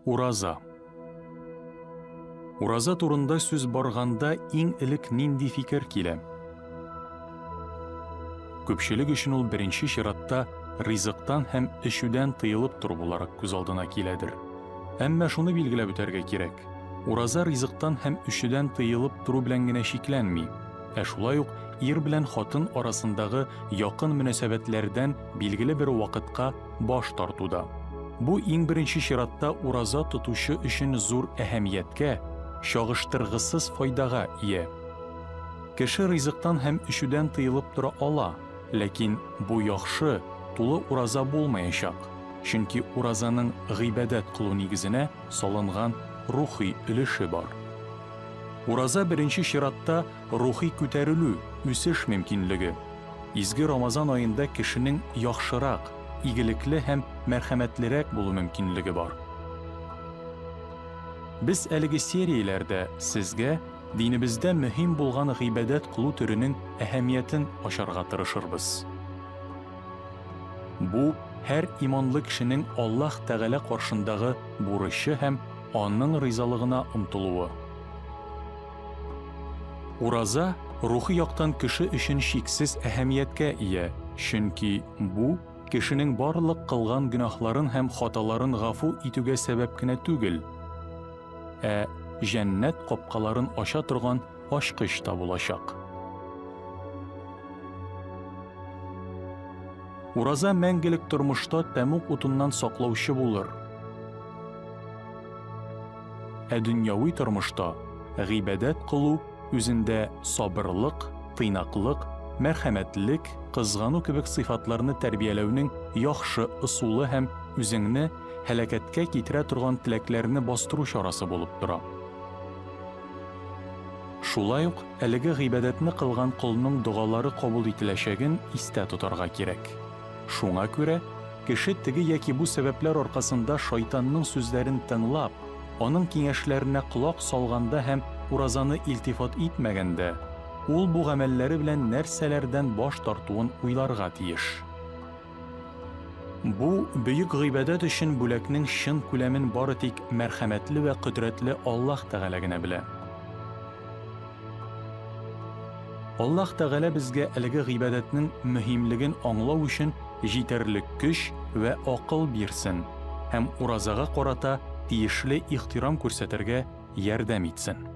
Ураза. Ураза турында сүз барганда иң элек нинди фикер килә? Күпчелек өчен ул беренче чиратта ризыктан һәм эчүдән тыелып тору буларак күз алдына киләдер. Әмма шуны билгеләп үтәргә кирәк, ураза ризыктан һәм эчүдән тыелып тору белән генә чикләнми, ә шулай ук ир белән хатын арасындагы якын мөнәсәбәтләрдән билгеле бер вакытка баш тарту да. Бу иң беренче чиратта ураза тотучы өчен зур әһәмияткә, чагыштыргысыз файдага ия. Кеше ризыктан һәм эчүдән тыелып тора ала, ләкин бу яхшы, тулы ураза булмаячак, чөнки уразаның гыйбадәт кылу нигезенә салынган рухи өлеше бар. Ураза беренче чиратта рухи күтәрелү, үсеш мөмкинлеге. Изге Рамазан аенда кешенең яхшырак, игелекле һәм мәрхәмәтлерәк булу мөмкинлеге бар. Без әлеге серияләрдә сезгә динебездә мөһим булган гыйбадәт кылу төренең әһәмиятен ачарга тырышырбыз. Бу, һәр иманлы кешенең Аллаһ Тәгалә каршындагы бурычы һәм Аның ризалыгына омтылуы. Ураза рухи яктан кеше өчен чиксез әһәмияткә ия, чөнки бу, кешенең барлык кылган гөнаһларын һәм хаталарын гафу итүгә сәбәп кенә түгел, ә җәннәт капкаларын ача торган ачкыч та булачак. Ураза мәңгелек тормышта тәмуг утыннан саклаучы булыр. Ә дөньяви тормышта гыйбадәт кылу үзендә сабырлык, тыйнаклык, мәрхәмәтлек, кызгану кебек сыйфатларны тәрбияләүнең яхшы ысулы һәм үзеңне һәлакәткә китерә торган теләкләрне бастыру чарасы булып тора. Шулай ук әлеге гыйбадәтне кылган колның догалары кабул ителәчәген истә тотарга кирәк. Шуңа күрә, кеше теге яки бу сәбәпләр аркасында шайтанның сүзләрен тыңлап, аның киңәшләренә колак салганда һәм уразаны илтифат итмәгәндә, ул бу гамәлләре белән нәрсәләрдән баш тартуын уйларга тиеш. Бу бөек гыйбадәт өчен бүләкнең чын күләмен бары тик мәрхәмәтле вә кодрәтле Аллаһ Тәгалә генә белә. Аллаһ Тәгалә безгә әлеге гыйбадәтнең мөһимлеген аңлау өчен җитәрлек көч вә акыл бирсен һәм уразага карата тиешле ихтирам күрсәтергә ярдәм итсен.